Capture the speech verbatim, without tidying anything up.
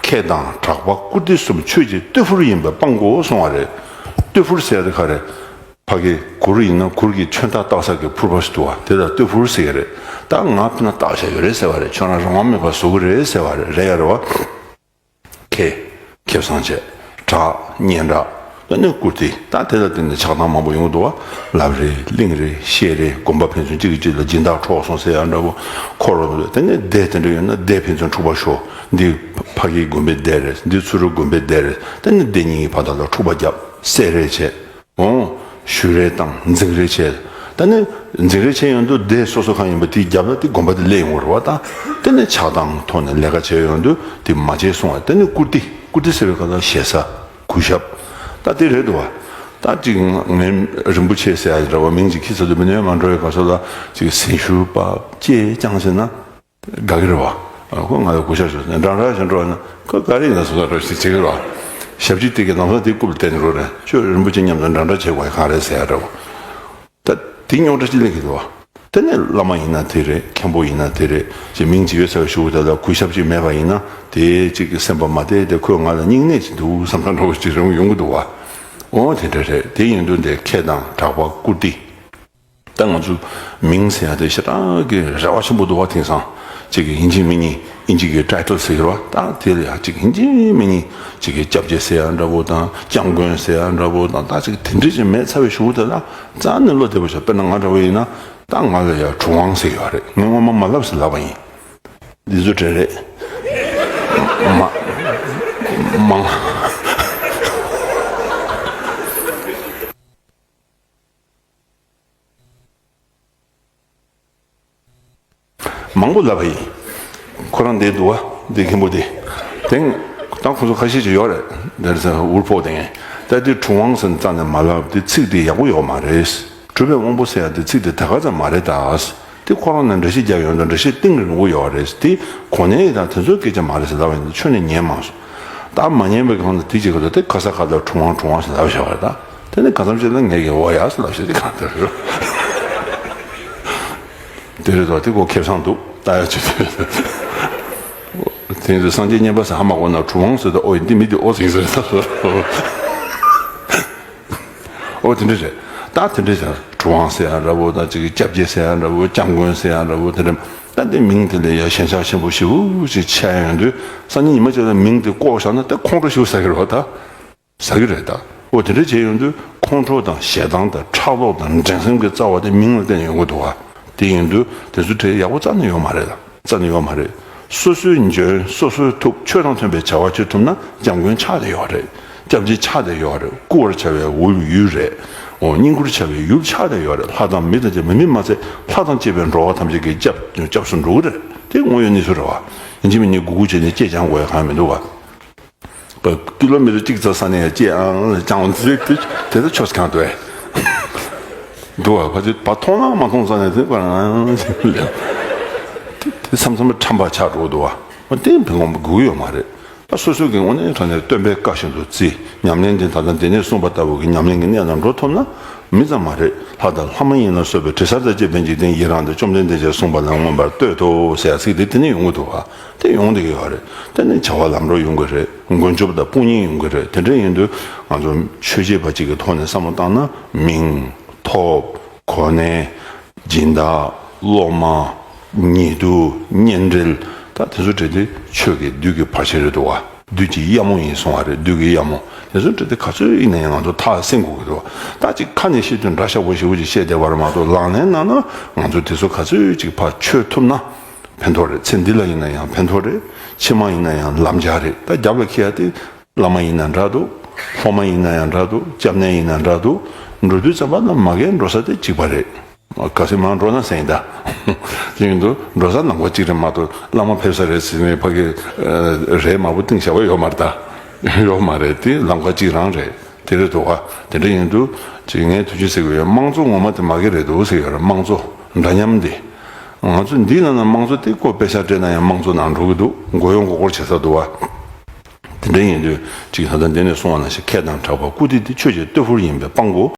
ཁེ་དང་གྲགས་པ་བཀུར་སྟི་གསུམ་ཆོས་ཀྱི་གཏོད་ཕུར་ཡིན་པས་སྤང་དགོས་གསུང་བ་རེད། གཏོད་ཕུར་ཟེར་ཡ་དེ་ག་རེད། ཕ་གི་གུར་ཡིན་ན་གུར་གྱི་མཆོད་རྟེན་བཏགས་ས་གི་ཕུར་པ་ཞིག་འདུག་བ། དེ་ལ་གཏོད་ཕུར་ཟེར་གི་རེད། ད་ང་ཕུ་ན་བཏགས་བཞག་ཡོད་རེད་ཟེར་བ་རེད། ཁྱོད་རང་རང་དབང་མེད་པར་བཟོ་གི་རེད་ཟེར་བ་རེད། རེད་ཡ་རེད་བ། ཁེ། ཁེ་བཟང་བྱས། གྲགས། སྙན་གྲགས། ད་ནི་བཀུར་སྟི། ད་དེ་ལ་བརྟེན་ནས་ཆགས་སྡང་མང་པོ་ཡོང་གི་འདུག་བ། ལབ་རེད། གླེང་རེད། བཤད་རེད། དགོན་པ་ཕན་ཚུན་གཅིག་གིས་གཅིག་ལ་སྦྱིན་བདག་འཕྲོག་སོང་ཟེར་ཡ་འདྲ་བོ། འཁོར་རོ་འདུག་ད་ནི་སྡེ་དེ་འདྲ་ཡོད་ན་སྡེ་ཕན་ཚུན་འཁྲུག་པ་ཤོར། འདི་ཕ་གིའི་དགོན་པའི་སྡེ་རེད། འདི་ཚུ་རུ་དགོན་པའི་སྡེ་རེད། ད་ནི་སྡེ་གཉིས་ཀྱི་བར་དག་ལ་འཁྲུག་པ་བརྒྱབ། བསད་རེས་བྱས། འོང་། ཞུ་རེས་བཏང་། འཛིང་རེས་བྱས། ད་ནི་འཛིང་རེས་བྱས་ཡོང་དུས་སྡེ་སོ་སོ་གང་ཡིན་པ་དེའི་རྒྱབ་ལ་དེ་དགོན་པ་དེ་སླེབས་ཡོང་གི་རེད་བ། ད་དེ་ནི་ཆགས་སྡང་ཐོག་ནས་ལས་ཀ་བྱས་ཡོང་དུས་དེ་མ་བྱས་གསུང་བ། དེ་ནི་བཀུར་སྟི། བཀུར་སྟི་ཟེར་བའི་སྐབས་ལ་ཞེ་ས། གུས་ཞབས། ད་དེ་རེད་འདུག་བ། ད་ཅིག་ངའི་རིན་པོ་ཆེ་ཟེར་ཡ་འདྲ་བ་མིང་ཅིག་ཁྱི་ཚ་དུ་མི་ནས་མ་འགྲོ་བའི་སྐབས་སུ་ལ་ཅིག་སེམས་ཤུགས་པ་སྐྱེས་ཀྱང་ཟེར་ན། དགའ་གི་རེད་བ། ཁོ་ང་ལ་གུས་ཞབས་ཞུ་ནས་འདྲ་འདྲ་བྱས་འགྲོ་བ་ན་ཁོ་ག་རེ་ཡིན་ན་བཟོ་ལྟ་འདྲ་ཞིག་བྱེད་ཀྱི་རེད་བ། ཞབས་ཕྱི་དེ་གའི་ལམ་སང་དེ་རྐུབ་ལ་བསྟན་འགྲོ་རེད། ཁྱོད་རིན་པོ་ཆེ་མཉམ་དུ་འདྲ་འདྲ་བྱེད་དགོས་གང་རེད་ཟེར་ཡ་འདྲ་བོ། ད་དེ་རྙོག་དྲ་ཅིག་སླེབས་ཀྱི་འདུག་བ། དེ་ནས་བླ་མ་ཡིན་ན་དེ་རེད། མཁན་པོ་ཡིན་ན་དེ་རེད། ཅེས་མིང་ཅིག་ཡོད་ས་བའི་ཞུ་བ་དེ་ལ་གུས་ཞབས་ཅིག་མེད་པ་ཡིན་ན་དེ་ཅིག་གི་སེམས་པ་མ་བདེ་དེ་ཁོས་ང་ལ་སྙིང་ནད་ཅིག་འདུག་བསམ་ས་འདྲ་བོ་ཅིག་རང་ཡོང་གི་འདུག་བ། འོ་དེ་འདྲ་རེད། དེ་ཡིན་དུས་འདི་ཁེ་དང་གྲགས་པ་བཀུར་སྟི། ད་ང་ཚོ་མིང་ཟེར་ཡ་དེ་ཞེ་དྲག་གི་རེ་བ་ཆེན་པོ་འདུག་བ། དེང་སང་ཅིག་གི་ཡིན་གཅིག་མིན་གཉིས་ཨིན་ཇི་གི་ཊའི་ཊལ་ཟེར་གི་རེད་བ། ད་དེ་ལ་ཡ་ཅིག་ཡིན་གཅིག་མིན་གཉིས་ཅིག་གི་སྐྱབས་རྗེ་ཟེར་ཡ་འདྲ་བོ་དང་སྐྱབས་མགོན་ཟེར་ཡ་འདྲ་བོ་དང་ད་ཅིག་དེ་འདྲ་ཅིག་མེད་ཚར་བའི་གཞུག་དེ་ལ་རྩ་ནས་བློ་བདེ་པོ་ཞིག་དཔེར་ན་ང་འདྲ་བོ་ཡིན་ན་ད་ང་ལ་ཡ་གྲུབ་དབང་ཟེར་གི་ཡོད་རེད། ངས་སྔོན་མ་མ་ལབ་ཟེར་ལབ་པ་ཡིན། འདི་ཚོ་དྲན་རེད། མ་མ། མང་པོ་ལབ་པ་ཡིན། ཁོ་རང་འདིར་འདུག་བ། འདི་མཁན་པོ་དེ། དེང་ད་ཁོ་ཚོ་ཁ་ཤས་ཅིག་ཡོད་རེད། འདིར་ས་འུར་ཕོག་དེ་ངས་ད་དེ་གྲུབ་དབང་ཟེར་ཙམ་ནས་མ་ལབ། དེ་ཚིག་དེ་ཡག་པོ་ཡོད་མ་རེད། གྲུབ་པའི་དབང་པོ་ཟེར་ཡ་དེ་ཚིག་དེ་ད་ག་ཙམ་མ་རེད་ད། དེ་ཁོ་རང་ནས་འགྲེལ་བཤད་རྒྱབ་ཡོང་དུས་འགྲེལ་བཤད་གཏིང་གི་རིང་པོ་ཡོད་རེད། དེ་གོ་གནས་དང་དེ་ཚོའི་སྐད་ཆ་མ་རེད་ཟེར་ལབ་པ་ཡིན་ན་ཁྱོན་ནས་ཉན་མ་སོང་། ད་མ་ཉན་པའི་སྒང་ལ་དེ་གཅིག་ག་ལ་དེ་ག་ས་ག་ལ་གྲུབ་དབང་གྲུབ་དབང་ཟེར་ལབ་བཞག་པ་རེད་ད། དེ་ནས་གང་འཚམ་ཅིག་ལ་ངས་ཀྱི་འོ་ཡ་ཟེར་ལབ་བཞག་དེ་གང་དེ་རེད། དེ་རེད་དོ། དེ་ཁོ་ཁེ་བཟང་འདུག་ལྟ་ཡ་ཅིག་དེ་དེ་སངས་རྒྱས་བསྙེན་པ་ཟེར་ཧ་མ་གོ་ན་གྲུབ་དབང་ཟེར་དུས་ཨོ་འདི་མི་འདི་ཨོ་ཟིག་ཟེར་ད། ཨོ་དེ་འདྲ་རེད། ད་དེ་འདྲ་ཟེར་གྲུབ་དབང་ཟེར་ཡ་འདྲ་བོ་དང་ཅིག་སྐྱབས་རྗེ་ཟེར་ཡ་འདྲ་བོ་སྐྱབས་མགོན་ཟེར་ཡ་འདྲ་བོ་དེ་འདྲ། ད་འདི་མིང་དེ་ལ་ཡ་ཞེན་ཆགས་ཆེན་པོ་ཞེ་པོ་ཞིག་ཆགས་ཡོང་དུས་སང་ཉིན་ཉི་མ་གཅིག་ལ་མིང་དེ་བཀོག་བཞག་ན་ད་ཁོང་ཁྲོ་ཞེ་པོ་ཟ་གི་རེད་བ་ད། ཟ་གི་རེད་ད། ཨོ་དེ་འདྲ་བྱས་ཡོང་དུས་ཁོང་ཁྲོ་དང་ཞེ་སྡང་དང་ཕྲག་དོག་དང་འགྲན་སེམས་ཀྱི་རྩ་བ་དེ་མིང་ལ་བརྟེན་ཡོང་གི་འདུག་བ། དེ་ཡིན་དུས་དེ་ཚོ་དེ་ཡག་པོ་རྩ་ནས་ཡོད་མ་རེད་ལ། རྩ་ནས་ཡོད་མ་རེད། སོ་སོའི་འཇོན། སོ་སོའི་ཐུབ། ཆོས་དང་མཐུན་པའི་བྱ་བ་བྱེད་ཐུབ་ན་སྐྱབས་མགོན་ཆགས་བསྡད་ཡོད་རེད། སྐྱབས་རྗེ་ཆགས་བསྡད་ཡོད་རེད། བཀུར་བར་བྱ་བའི་འོས་ཡུལ་རེད། འོ་བསྙེན་བཀུར་བྱ་བའི་ཡུལ་ཆགས་བསྡད་ཡོད་རེད། ལྷ་དང་མི་དང་བཅས་མི་མིན་མ་ཚད་ལྷ་དང་བཅས་པའི་འགྲོ་བ་ཐམས་ཅད་ཀྱི་སྐྱབས་སྐྱབས་སུ་འགྲོ་གི་རེད། དེ་དངོས་ཡོད་གནས་ཚུལ་རེད་བ། ཡིན་གཅིག་མིན་གཉིས་སྒུག་སྒུག་བྱས་ནས་སྐྱེས་ཀྱང་དགོས་ཡ་གང་ཡང་མི་འདུག་བ། པ་ཀི་ལོ་མི་ཊར་གཅིག་ཙམ་ས་ནས་ཡ་སྐྱེས་ཨང་ལ་ཀྱང་དེ་དེ་དེ་ཆོས་གང་འདུག་ཨེ། འདུག་བ། ཕ་ཚོས་པ་མཐོང་ན་མ་མཐོང་ས་ནས་དེ་པ་རང་དེ་དེ་མཚམས་མཚམས་ཁྲམ་པ་ཆགས་འགྲོ་འདུག་བ། ཨ་དེ་བེམ་པོ་སྒུག་ཡོད་མ་རེད། ད་སོ་སོ་གི་དངོས་གནས་དྲང་གནས་སྟོན་པའི་བཀའ་བཞིན་དུ་བརྩི། ཉམས་ལེན་དེ་ད་ལྟ་འདི་ནས་གསུངས་པ་ལྟ་བུ་གི་ཉམས་ལེན་གྱི་གནས་ལ་འགྲོ་ཐུབ་ན་མི་ཙམ་མ་རེད། ལྷ་དང་ལྷ་མ་ཡིན་ལ་སོགས་པའི་དྲི་ཟར་དང་བཅས་པའི་འཇིག་རྟེན་ཡི་རངས་ཏེ་བཅོམ་ལྡན་འདས་ཀྱིས་གསུངས་པ་ལ་མངོན་པར་བསྟོད་དོ་ཟེར་ཡ་ཚིག་དེ་དེ་ནས་ཡོང་གི་འདུག་བ། དེ་ཡོང་བསྡད་ཀྱི་ཡོད་རེད། དེ་ནས་བྱ་བ་ལམ་འགྲོ་ཡོང་གི་རེད། མགོན་སྐྱབས་དང་དཔུང་གཉེན་ཡོང་གི་རེད། དེ་འདྲ་ཡིན་དུས་ང་ཚོ་ཆོས་བྱེད་པ་གཅིག་གི་ཐོག་ནས་བསམ་བློ་བཏང་ན་མིང་། ཐོབ། གོ་གནས། སྦྱིན་བདག་སློབ་མ། ཉེ་དུ། གཉེན་འབྲེལ། ད་དེ་ཚོ་འདྲ་དེ་ཆོས་ཀྱི་བདུད་ཀྱི་བར་ཆད་རེད་འདུག་བ། བདུད་ཀྱི་གཡབ་མོ་ཡིན་གསུང་བ་རེད། བདུད་ཀྱི་གཡབ་མོ་དེ་ཚོ་འདྲ་དེ་ག་ཚོད་ཡིན་ན་ཡང་ང་ཚོ་ཐག་བསྲིང་དགོས་ཀྱི་འདུག་ད་ཅིག་ཁ་ནས་བཤད་དུས་འདྲ་ཤག་པོ་ཞེ་པོ་ཅིག་བཤད་བསྡད་པ་རེད་མ་གཏོགས་ལག་ལེན་གནང་ན་ང་ཚོ་དེ་ཚོ་ག་ཚོད་ཅིག་ཕར་ཆོད་ཐུབ་ན་ཕན་ཐོགས་རེད། ཚེ་འདི་ལ་ཡིན་ན་ཡང་ཕན་ཐོགས་རེད། ཕྱི་མ་ཡིན་ན་ཡང་ལམ་རྒྱག་རེད། ད་རྒྱབ་ལ་འཁྱེར་ཡ་དེ། བླ་མ་ཡིན་ན་འདྲ་འདུག་སློབ་མ་ཡིན་ན་ཡང་འདྲ་འདུག་སྐྱབས་གནས་ཡིན་ན་འདྲ་འདུག་འགྲོ་དུས་ཙམ་པ་ལ་མ་གིར་འགྲོ་ས་དེ་གཅིག་པ་རེད། གལ་སྲིད་མར་འགྲོ་ན་ཟེར་ཡིན་ད། དེ་ཡིན་དུས་འགྲོ་ས་ནང་པ་གཅིག་རེད་མ་གཏོགས་བླ་མ་ཕེབས་ས་རེད་ཟེར་ནས་ཕ་གི་རས་དམར་པོ་བཏིང་བཞག་པ་ཡོད་མ་རེད་ད། ཡོད་མ་རེད། དེ་ལམ་ཁ་གཅིག་རང་རེད། དེ་རེད་འདུག་ག་དེ་འདྲ་ཡིན་དུས་ཅིག་ངས་ཐུགས་རྗེ་ཟེར་གི་ཡོད། དམངས་གཙོ་ངོ་མ་དེ་མ་གི་རེད་འདུག་ཟེར་གི་ཡོད་རེད། དམངས་གཙོ་འདྲ་མཉམ་དེ། ང་ཚོ་འདི་ནང་ན་དམངས་གཙོ་དེ་ཁོ་དཔེ་ཆ་སྤྲད་ན་ཡང་དམངས་གཙོ་ནང་འགྲོ་གི་འདུག་མགོ་གཡོག་མགོ་སྐོར་བྱེད་ས་འདུག་ག་དེ་འདྲ་ཡིན་དུས་ཅིག་ད་ལྟ་འདི་ནས་གསུངས་པ་ནང་བཞིན་ཁེ་དང་གྲགས་པ་བཀུར་སྟི་དེ་ཆོས་ཀྱི་གཏོད་ཕུར་ཡིན་པས་སྤང་དགོས།